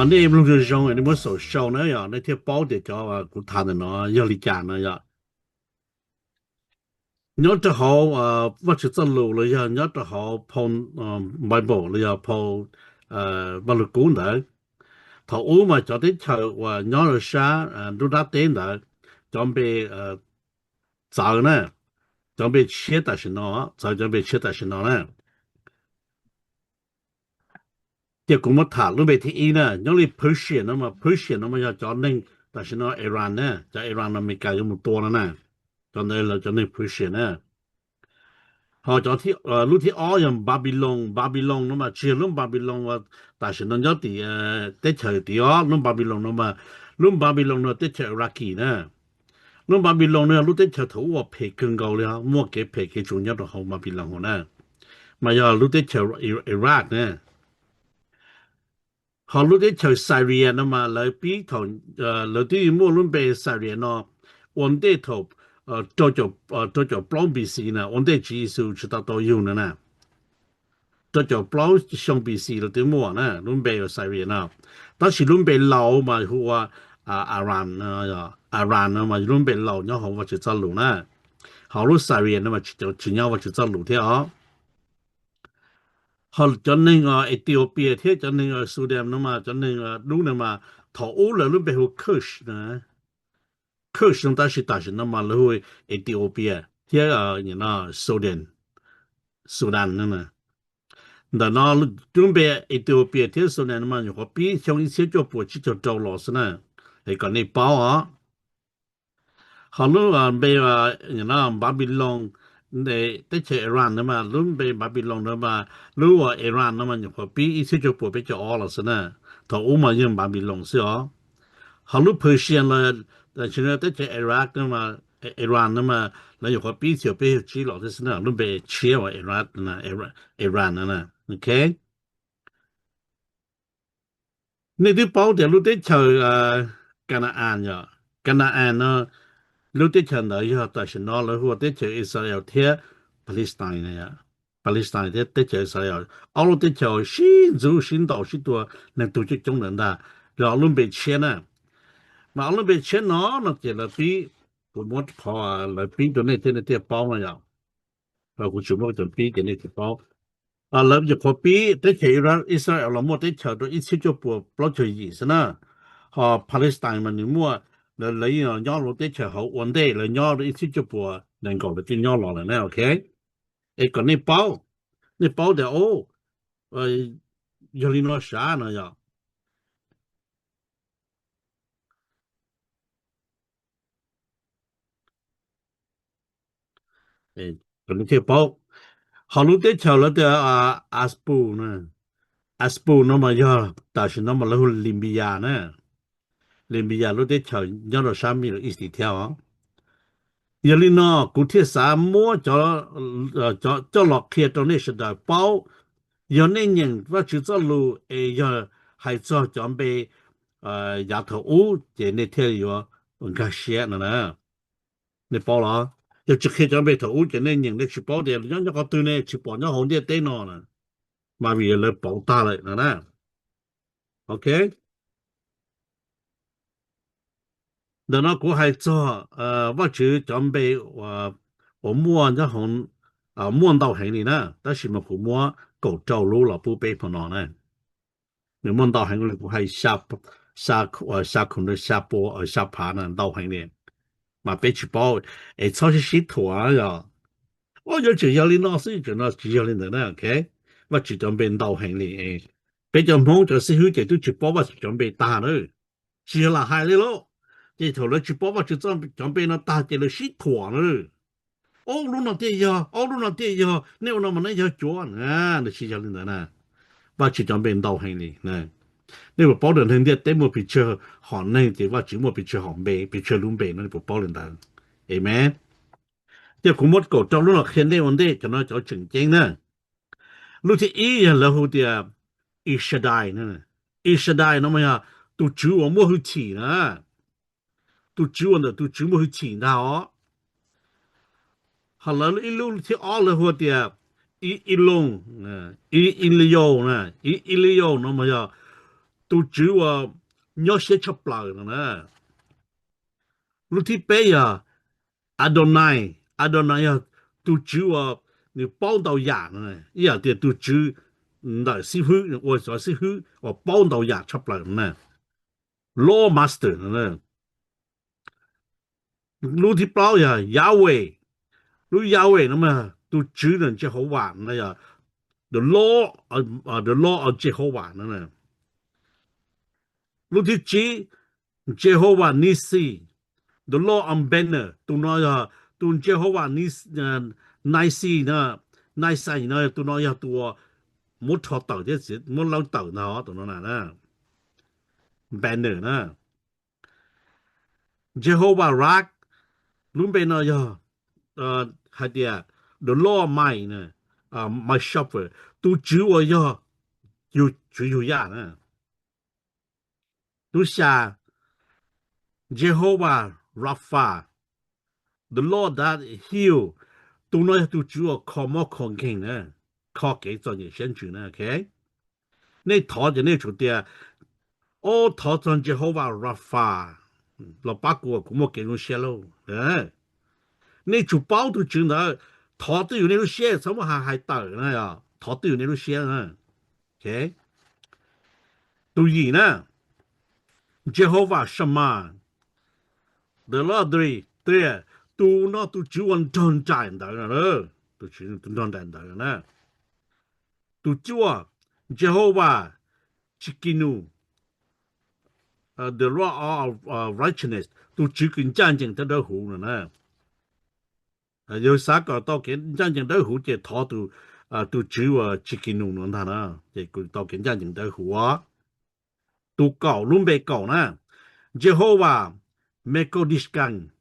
Nej mloog zoo zoo, nej muab xaus sau na yog nej thiaj paub tias cov kuv tham ntawm no yog li cas no yog. Nyob rau hauv Vajtswv txoj lus los yog nyob rau hauv phau Bible los yog phau Vaj Lug Kub ntawd, thaum ub mas cov teb chaws uas nyob rau sab nruab nrab teb ntawd, cov npe txawv na, cov npe tshiab tam sim no, txawv cov npe tshiab tam sim no na. Ces kuv muab tham lub npe thib ib na, nyob li Persia no mas, Persia no mas yog cov neeg tam sim no Iran na, cov Iran no Amelikas yuav mus tua no na, cov ntawd lawv cov neeg Persia na. Ho cov lub thib ob yog Babylon, Babylon no mas tsis yog lub Babylon uas tam sim no nyob tim teb chaws tim os, lub Babylon no mas, lub Babylon no teb chaws Iraqi na. Lub Babylon no yog lub teb chaws thaum ub uas phem kawg nkaus li, muaj kev phem kev tsuas nyob rau hauv Babylon hauv na, mas yog lub teb chaws Iraq na. Ho lub teb chaws Syria no mas lawv pib thaum, lawv twb muaj lub npe Syria no ua ntej thaum rau caum plaub B C na, ua ntej Tswv Yexus tsis tau tau yug no na. Rau caum plaub xyoo B C lawv twb muaj na lub npe Syria no, tab sis lub npe laus mas hu ua Aram, Aram no mas lub npe laus nyob hauv Vajtswv txoj lus na. Ho lub Syria no mas tsis nyob Vajtswv txoj lus thiab os. Ho cov neeg Ethiopia thiab cov neeg Sudan no mas cov neeg dub no mas thaum ub lawv lub npe hu Kush, Kush no tab sis tam sim no mas lawv hu Ethiopia thiab Sudan, Sudan no. Ntawm no lub npe Ethiopia thiab Sudan no mas nyuam qhuav pib xyoo ib txhiab cuaj puas tsib caug rau los xwb na, es kom nej paub os. Ho lub npe Babylon, teb chaws Iran no mas lub npe Babylon no mas lub uas Iran no mas nyuam qhuav pib ib txhiab cuaj puas peb caug ob los xwb na, thaum ub mas yeej Babylon xwb os. Ho lub Persian los teb chaws Iraq no, Iran no mas lawv nyuam qhuab pib txhiab peb caug tsib los thiab xwb na, lub npe tshiab uas Iran no, ok. Nej twb paub tias lub teb chaws Canaan yom, Canaan no lub teb chaws ntawd yog tam sim no lawv hu ua teb chaws Israel thiab Palestine, Palestine thiab teb chaws Israel, ob lub teb chaws sib ntxub sib ntaus sib tua neeg tug coob coob ntawd ntag, yog ob lub npe tshiab na. Mas ob lub npe tshiab no no ces lawv pib, kuv muab qhov lawv pib rau nej thiab nej thiaj paub no yom. Kuv tsis muab cov pib ces nej tsis paub. Lawv nyuam qhuav pib teb chaws Israel los muaj teb chaws rau ib txhiab cuaj puas plaub caug yim xwb na. Ho Palestine mas nws muaj, lawv yeej nyob lub teb chaws hauv ua ntej, lawv nyob rau ib txhiab cuaj puas nees nkaum lawv thiaj nyob los lawm na, ok. Es kom nej paub, nej paub tias, o, yog li no sav no yom. Kom nej thiaj paub. Ho lub teb chaws lawv tias Aspu, Aspu no mas yog tam sim no mas lawv hu Libya na. Libya lub teb chaws nyob rau sab Middle East thiab os. Yog li no kuv thiaj xav muab cov coj los qhia rau nej sawv daws paub. Yog nej nyeem Vajtswv txoj lus es yog hais txog cov npe yav thaum ub ces nej thiaj yuav nkag siab no na. Nej paub los? Yog tsis qhia cov npe thaum ub ces nej nyeem nej tsis paub tias nyob nyob qhov twg ne, tsis pom nyob hauv ntiaj teb no na. Mas vim lawv pauv tag lawm no na. Ok. Ntawm no kuv hais txog Vajtswv cov npe uas muaj nyob hauv, muaj ntau heev li na, tab sis mas kuv muab kaum rau lub los pub peb hmo no na. Nws muaj ntau heev li, kuv hais xya khoom, xya pua, xya phav na, ntau heev li. Mas peb tsis paub, es txhob sib sib thuam yom. Ua yuav tseem yog li no xwb, tseem no tsis yog li ntawd na, ok. Vajtswv cov npe ntau heev li. Peb cov Hmoob cov xib hwb ces twb tsis paub Vajtswv cov npe tag na. Tsis yog lam hais li lauj. Ces thaum lawv tsis paub Vajtswv cov npe no tag ces lawv sib thuam na. Ob lub no thiaj yog, ob lub no thiaj yog, nej ua no mas nej yog cuav na, nws tsis yog li ntawd na. Vajtswv cov npe ntau heev li. Nej puas paub tias neeg ntiaj teb muaj pes tsawg hom neeg ces Vajtswv muaj pes tsawg hom npe, pes tsawg lub npe no, nej puas paub li ntawd? Amen. Ces kuv muab kaum rau lub no qhia nej ua ntej, cov no cov tseem ceeb na. Lub thib ib yog lawv hu tias El Shaddai. El Shaddai no mas yog tus Tswv uas muaj hwj chim na. Tus Tswv uas ntawm tus Tswv muaj hwj chim ntag os. Ho lawv ib lub thib ob lawv hu tias Elon, Elyon na, Elyon no mas yog tus Tswv uas nyob siab tshaj plaws no na. Lub thib peb yog Adonai. Adonai yog tus Tswv uas nws paub ntau yam no, ib yam tias tus Tswv ntawm xib hwb, ua xov xib hwb uas paub ntau yam tshaj plaws no na. Lord Master no na. Lub thib plaub yog Yahweh. Lub Yahweh no mas tus Tswv no Jehovah no yog the Lord, the Lord of Jehovah no na. Lub thib tsib Jehovah Nissi, the Lord of Banner. Tus no yog tus Jehovah Nis-, Nissi no, Nissi no, tus no yog tus muab rho tawm thiab muab leeb tawm ntag tus no na. Banner na. Jehovah Rapha, lub npe no yog hais tias the Lord my, my shepherd, tus Tswv uas yog yug tswv yug yaj na. Lub xya Jehovah Rapha, the Lord that heal, tus no yog tus Tswv uas kho mob kho nkeeg na, kho kev txom nyem siab ntsws na. Nej thov ces nej tsum tias, o, thov txog Jehovah Rapha los pab kuv, kuv muaj kev zoo siab lauj. Nej tsum paub tus Tswv ntawd, thov twj ywm nej lub siab, txhob muab hais hais tawm na, thov twj ywm nej lub siab. Tus yim na, Jehovah Shammah, the Lord three, tus no tus Tswv uas nrog nraim ntawd no, tus Tswv nrog nraim ntawd na. Tus cuaj, Jehovah Tsidkenu, the Lord of righteousness, tus Tswv kws ncaj ncees thiab dawb huv no na. Yog xav kom tau kev ncaj ncees dawb huv ces thov tus Tswv uas Tsidkenu no ntag na, ces kws tau kev ncaj ncees dawb huv os. Tus kaum, lub npe kaum na, Jehovah Mekodishkan.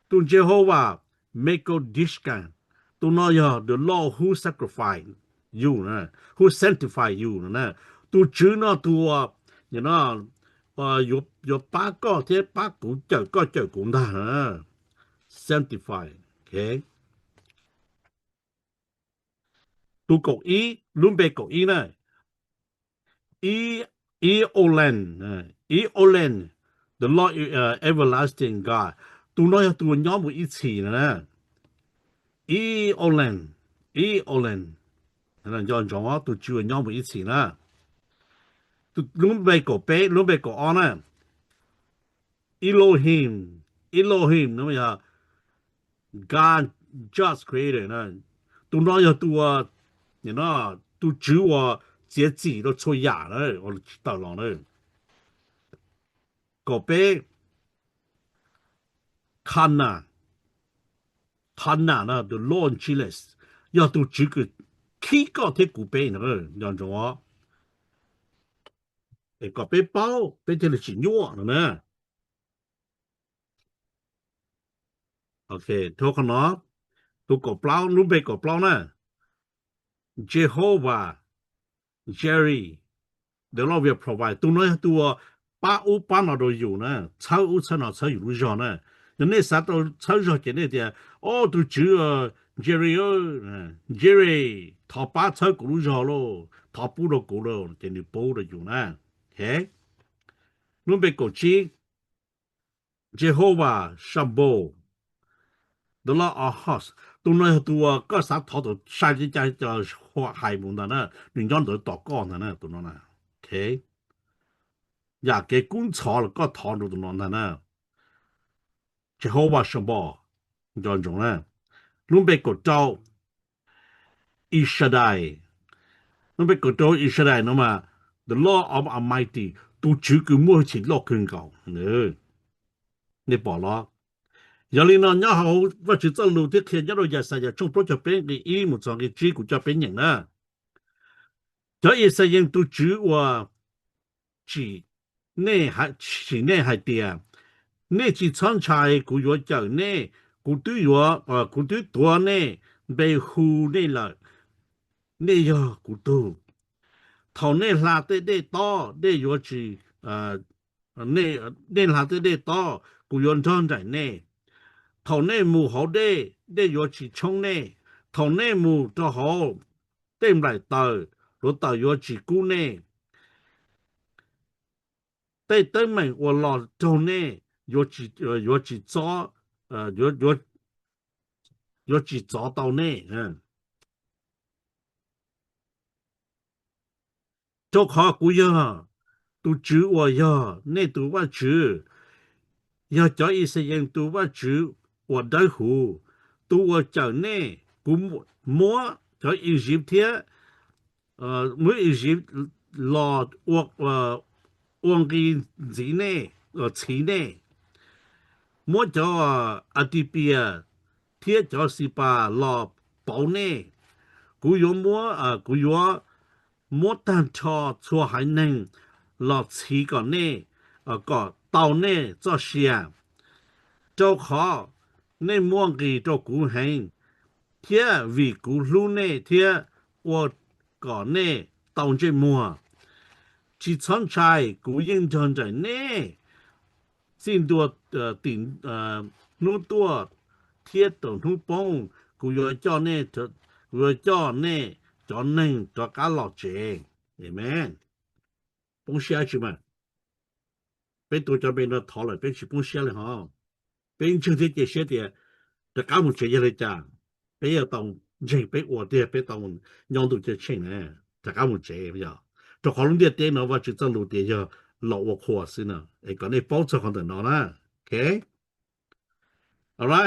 Tus Jehovah Mekodishkan, tus no yog the Lord who sacrifice you, who sanctify you no na. Tus Tswv no tus uas yuav pab koj thiab pab kuv, cawm koj cawm kuv ntag na. Sanctify. Tus kaum ib, lub npe kaum ib na, Ib Olen, Ib Olen, the Lord everlasting God, tus no yog tus uas nyob mus ib txhis no na. Ib Olen, Ib Olen, nco ntsoov tus Tswv uas nyob mus ib txhis na. Lub npe kaum peb, lub npe kaum ob na, Elohim, Elohim no yog God, just creator na. Tus no yog tus, tus Tswv uas txiav txim rau txhua yam na, tsis tawm los na. Kaum peb, Kana, Kana no the Lord jealous, yog tus Tswv kws khib koj thiab kuv peb no, nco ntsoov os. Es kom peb paub peb thiaj li tsis nyuaj no na. Ok, rau qhov no, tus kaum plaub, lub npe kaum plaub na, Jehovah Jireh, the Lord will provide, tus no yog tus uas pab ub pab no rau yus na, txhawb ub txhawb no txhawb yus lub zog na. Yog nej xav tau txhawb zog ces nej tias, o, tus Tswv Jireh, Jireh, thov pab txhawb kuv lub zog lauj, thov pub rau kuv lauj, ces nws pub rau yus na. Lub npe kaum tsib, Jehovah Shalom, the Lord of hosts, tus no yog tus uas koj xav thov tau sai li cas los hais mus ntag na, nws nyob ntawd tos koj ntag na, tus no na. Yam kev kub ntxhov los koj thov rau tus no ntag na. Jehovah Shalom, nco ntsoov na. Lub npe kaum rau, El Shaddai. Lub npe kaum rau El Shaddai no mas, the Lord of Almighty, tus Tswv kws muaj hwj chim loj kawg nkaus. Nej pom los? Yog li no nyob hauv Vajtswv txoj lus thiab qhia nyob rau Yaxayas tshooj plaub caug peb nqe ib mus txog nqe tsib, kuv coj peb nyeem na. Cov Yixalayees tus Tswv uas tsim nej, tsim nej hais tias, nej tsis txhob ntshai, kuv yuav cawm nej, kuv twb yuav, kuv twb tuav nej npe hu nej lawm, nej yog kuv tug. Thaum nej hla tej dej tob, nej yuav tsis, nej hla tej dej tob, kuv yuav nrog nraim nej. Thaum nej mus hauv dej, dej yuav tsis tshoob nej. Thaum nej mus rau hauv tej nplaim taws, hluav taws yuav tsis kub nej. tej teeb meem uas los raug nej yuav tsis, yuav tsis txo, yuav, yuav tsis txov tau nej. Rau qhov kuv yog tus Tswv uas yog nej tus Vajtswv, yog cov Ixayees tus Vajtswv uas dawb huv, tus uas cawm nej. Kuv muab cov Iziv thiab, muab Iziv los ua, ua nqi ntxiv nej, txhiv nej, muab cov Atipias thiab cov Xinpas los pauv nej. Kuv yuav muab, kuv yuav muab tag nrho txhua haiv neeg los txhiv kom nej, kom tau nej txoj sia, rau qhov nej muaj nqis rau kuv heev, thiab vim kuv hlub nej thiab ua kom nej tau ntsej muag. Tsis txhob ntshai, kuv yeej nrog nraim nej txij ntua tim hnub tuaj thiab tus hnub poob. Kuv yuav coj nej, kuv yuav coj nej cov neeg rov qab los tsev. Amen. Poob siab tsis mas? Peb tua cov npe no thov lawm peb tsis poob siab li hos. Peb ntseeg thiab cia siab tias rov qab mus tsev yog li cas, peb yuav tau ntseeg peb ua tiag, peb tau nyob ntuj ceeb tsheej na, rov qab mus tsev yog. Rau qhov lub ntiaj teb no Vajtswv txoj lus tias yog los ua qhua xwb no, es kom nej paub txog qhov ntawm no na. Ok, alright.